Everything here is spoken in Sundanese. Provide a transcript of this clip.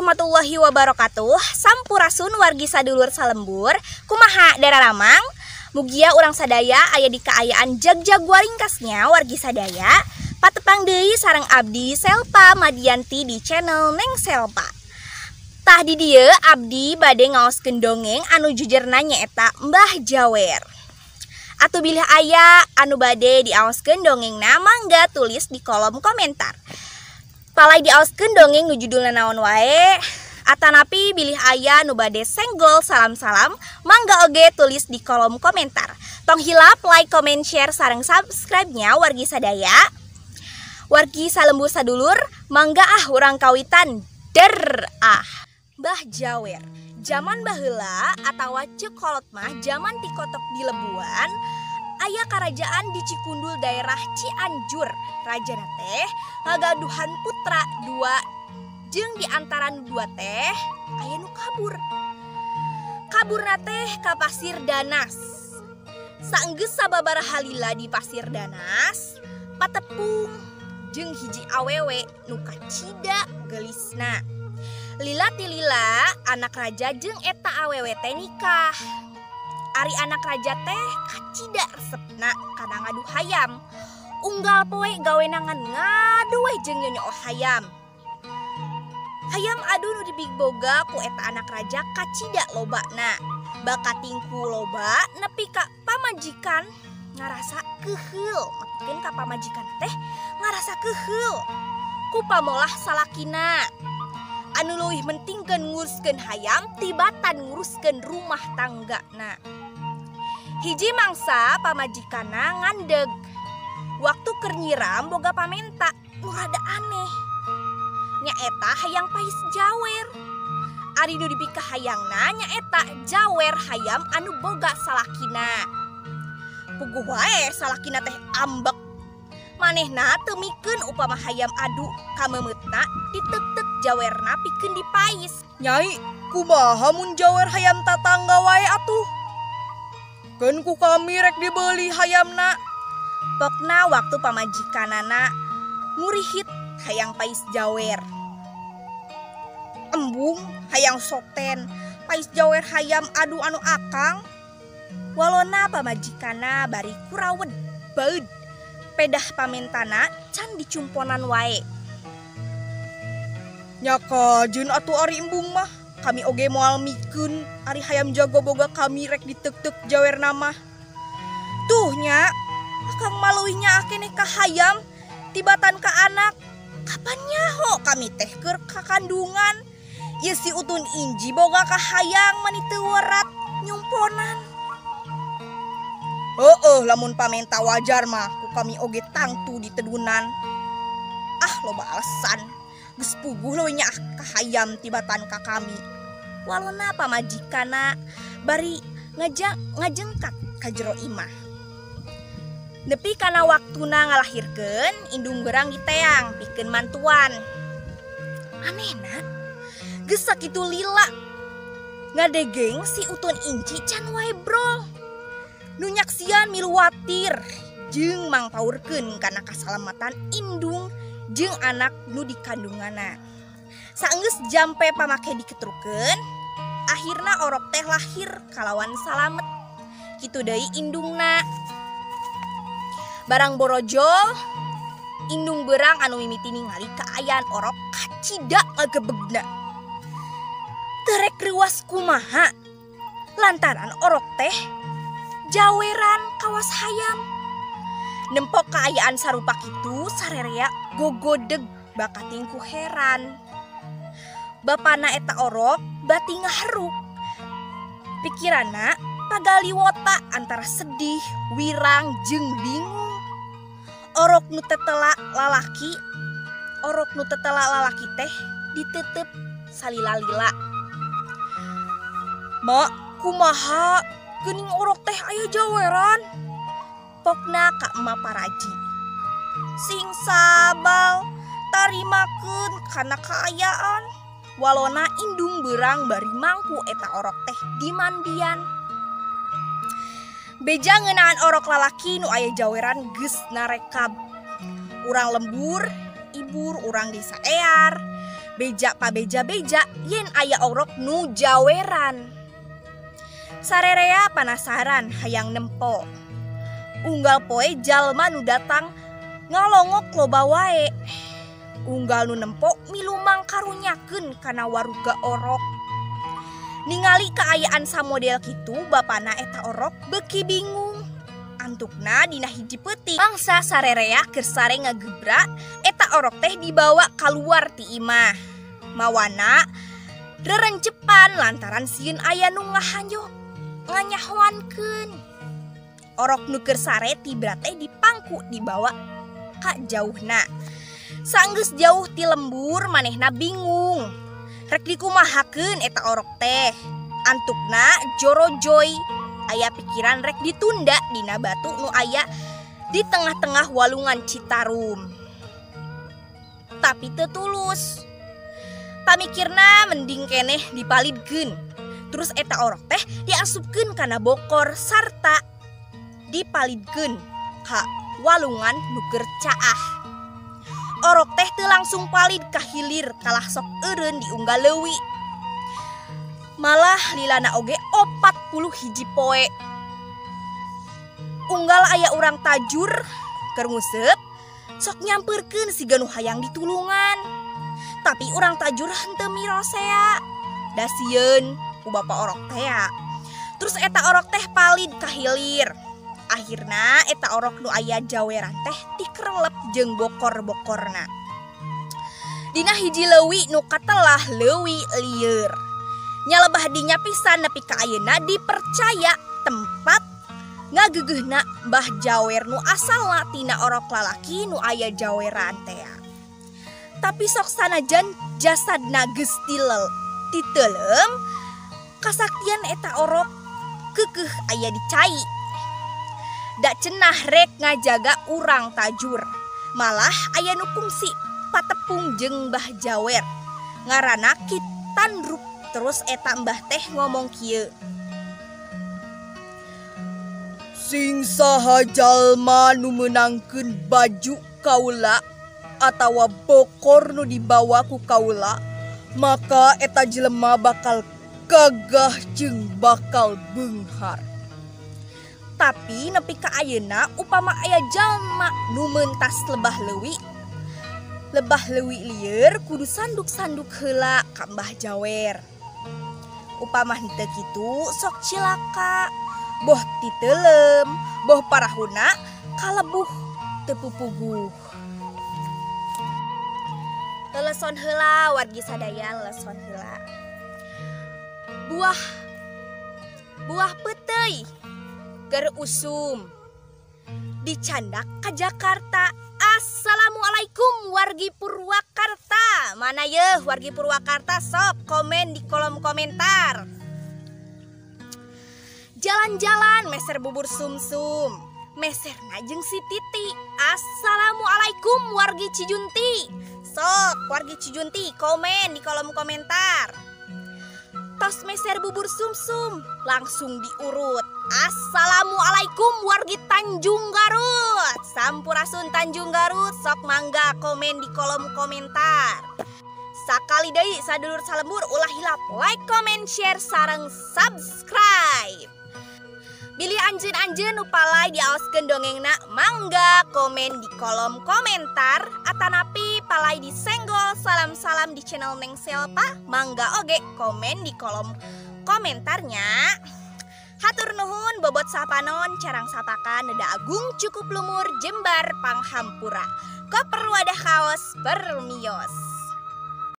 Warahmatullahi wabarakatuh. Sampurasun wargi sadulur salembur. Kumaha dararamang? Mugia urang sadaya aya di kaayaan jagjag waringkasnya wargi sadaya. Patepang deui sareng abdi Selpa Madianti di channel Neng Selpa. Tah di dieu abdi bade ngaoskeun dongeng anu jujerna nyaeta Mbah Jawer. Atuh bilih aya anu bade diaoskeun dongengna, mangga tulis di kolom komentar. Palai diaoskeun dongeng nu judulna naon wae, atanapi bilih aya nu bade senggol salam-salam, mangga oge tulis di kolom komentar. Tong hilap like, comment, share, sareng subscribe-nya wargi sadaya. Wargi salembur sadulur, mangga ah urang kawitan der ah. Mbah Jawer. Zaman baheula atawa ceuk kolot mah zaman tikotok di lebuan, aya karajaan di Cikundul daerah Cianjur. Rajana teh ngagaduhan putra dua, jeung di antara nu dua teh aya nu kabur. Kaburna teh ka Pasir Danas. Saenggeus sababaraha lila di Pasir Danas, patepung jeung hiji awewe nu kacida geulisna. Lila tilila anak raja jeung eta awewe teh nikah. Ari anak raja teh kacida resepna kana ngadu hayam. Unggal poe gawena ngan ngadu we jeung nyonyoh hayam. Hayam adu nu dibigboga ku eta anak raja kacida lobana. Bakatingku loba nepi ka pamajikan ngarasa keuheul. Mepikeun ka pamajikan teh ngarasa keuheul ku pamolah salakina. Anu leuwih mentingkeun nguruskeun hayam tibatan nguruskeun rumah tanggana. Hiji mangsa pamajikanna ngandeg. Waktu keur nyiram boga pamenta nu rada aneh. Nyaeta hayang pais jawer. Ari nu dipikahayangna nyaeta jawer hayam anu boga salakina. Puguh wae salakina teh ambek. Manehna teu mikeun upama hayam adu kameumeutna ditek-tek jawerna pikeun dipais. Nyai, kumaha mun jawer hayam tatangga wae atuh? Keun ku kami rek dibeli hayamna. Pokna waktu pamajikanana ngurihit hayang pais jawer. Embung hayang soten pais jawer hayam adu anu akang. Walona pamajikana bari kurawed baeud. Pedah pamentana can dicumponan wae. Nya kajeun atuh ari embung mah, kami oge moal mikeun ari hayam jago boga kami rek ditek-tek jawerna mah. Tuh nya, akang mah leuwih nyaah keneh ka hayam tibatan ka anak. Kapan nyaho kami teh keur kakandungan? Ieu si Utun Inji boga ka hayang mani teu werat nyumponan. Heueuh lamun pamenta wajar mah ku kami oge tangtu ditedunan. Ah loba alasan. Geus puguh leuwih nyaah ka hayam tibatan ka kami. Walona pamajikana bari ngajengkat ka jero imah. Nepi kana waktuna ngalahirkeun, indung berang diteang pikeun mantuan. Anehna, geus sakitu lila ngadegeng si Utun Inci can wae brol. Nu nyaksian milu watir jeung mangpaurkeun kana kasalamatan indung jeung anak nu dikandunganna. Saenggeus jampe pamake diketrukeun, akhirna orok teh lahir kalawan salamet. Kitu deui indungna. Barang borojol, indung berang anu mimiti ningali kaayaan orok kacida ngagebegna. Teu rek reuas kumaha lantaran orok teh jaweran kawas hayam. Nempok kaayaan sarupa kitu sarerea gogodeg bakatingku heran. Bapana eta orok bati ngaharuk. Pikiranna pagaliwota antara sedih, wirang jeung bingung. Orok nu tetela lalaki, orok nu tetela lalaki teh ditetep salila-lila. Mak, kumaha geuning orok teh aya jaweran? Pokna ka emak paraji. Sing sabal tarimakeun kana kaayaan. Walona indung berang bari mangku eta orok teh dimandian. Beja ngeunaan orok lalaki nu aya jaweran geus narekab. Urang lembur, ibur urang desa ear. Beja pabeja-beja yen aya orok nu jaweran. Sarerea panasaran hayang nempo. Unggal poe jalma nu datang ngalongok loba wae. Unggal nu nempo milu mangkarunyakeun kana waruga orok. Ningali kaayaan samodel kitu bapana eta orok beuki bingung. Antukna dina hiji peuting mangsa sarerea keur sare ngagebra eta orok teh dibawa kaluar ti imah. Mawana rerencepan lantaran sieun aya nu nganyahoankeun. Orok nu keur sare tibra teh dipangku dibawa ka jauhna. Sanggeus jauh ti lembur manehna bingung. Rek dikumahakeun eta orok teh. Antukna jorojoy aya pikiran rek ditunda dina batu nu aya di tengah-tengah walungan Citarum. Tapi teu tulus. Pamikirna mending keneh dipalidkeun. Terus eta orok teh diasupkeun kana bokor sarta dipalidkeun ka walungan nu keur caah. Orok teh teu langsung palid ka hilir kalah sok eureun diunggal leuwi. Malah lilana oge 41 poe. Unggal aya urang tajur keur nguseup sok nyampeurkeun siga nu hayang ditulungan. Tapi urang tajur henteu mirosea. Da sieun ku bapa orok tea. Terus eta orok teh palid ka hilir. Akhirna eta orok nu aya jaweran teh dikerelep jeung bokor-bokorna. Dina hiji leuwi nu katelah leuwi lieur. Nyalebah dinya pisan nepi ka ayeuna dipercaya tempat ngagegeuhna Mbah Jawer nu asalna tina orok lalaki nu aya jaweran tea. Tapi sok sanajan jasadna geus titeleum, kasaktian eta orok keukeuh aya di cai. Da cenah rek ngajaga urang tajur. Malah aya nu kungsi patepung jeung Mbah Jawer. Ngaranna Ki Tandruk. Terus eta mbah teh ngomong kieu. Sing saha jalma nu meunangkeun baju kaula atawa bokor nu dibawa ku kaula, maka eta jelema bakal gagah jeung bakal beunghar. Tapi nepi ka ayeuna upama aya jalma nu mentas lebah leuwi lieur kudu sanduk-sanduk heula ka Mbah Jawer. Upama henteu kitu sok cilaka, boh titeuleum, boh parahuna kalebuh teu pupuguh. Leleson heula wargi sadaya, leleson heula. Buah peuteuy keur usum dicandak ka Jakarta. Assalamualaikum wargi Purwakarta. Mana yeuh wargi Purwakarta, sok komen di kolom komentar. Jalan-jalan meser bubur sumsum, meserna jeung si Titi. Assalamualaikum wargi Cijunti. Sok wargi Cijunti komen di kolom komentar. Tos meser bubur sumsum langsung diurut. Assalamualaikum wargi Tanjung Garut. Sampurasun Tanjung Garut, sok mangga komen di kolom komentar. Sakali deui sadulur salembur ulah hilap like, comment, share sareng subscribe. Bilih anjeun-anjeun nu palay diaoskeun dongengna mangga komen di kolom komentar atanapi palay disenggol salam-salam di channel Neng Selpa mangga oge komen di kolom komentarnya. Hatur nuhun bobot sapanon carang sapakan neda agung cukup lumur jembar panghampura. Koper wadah kaos permios.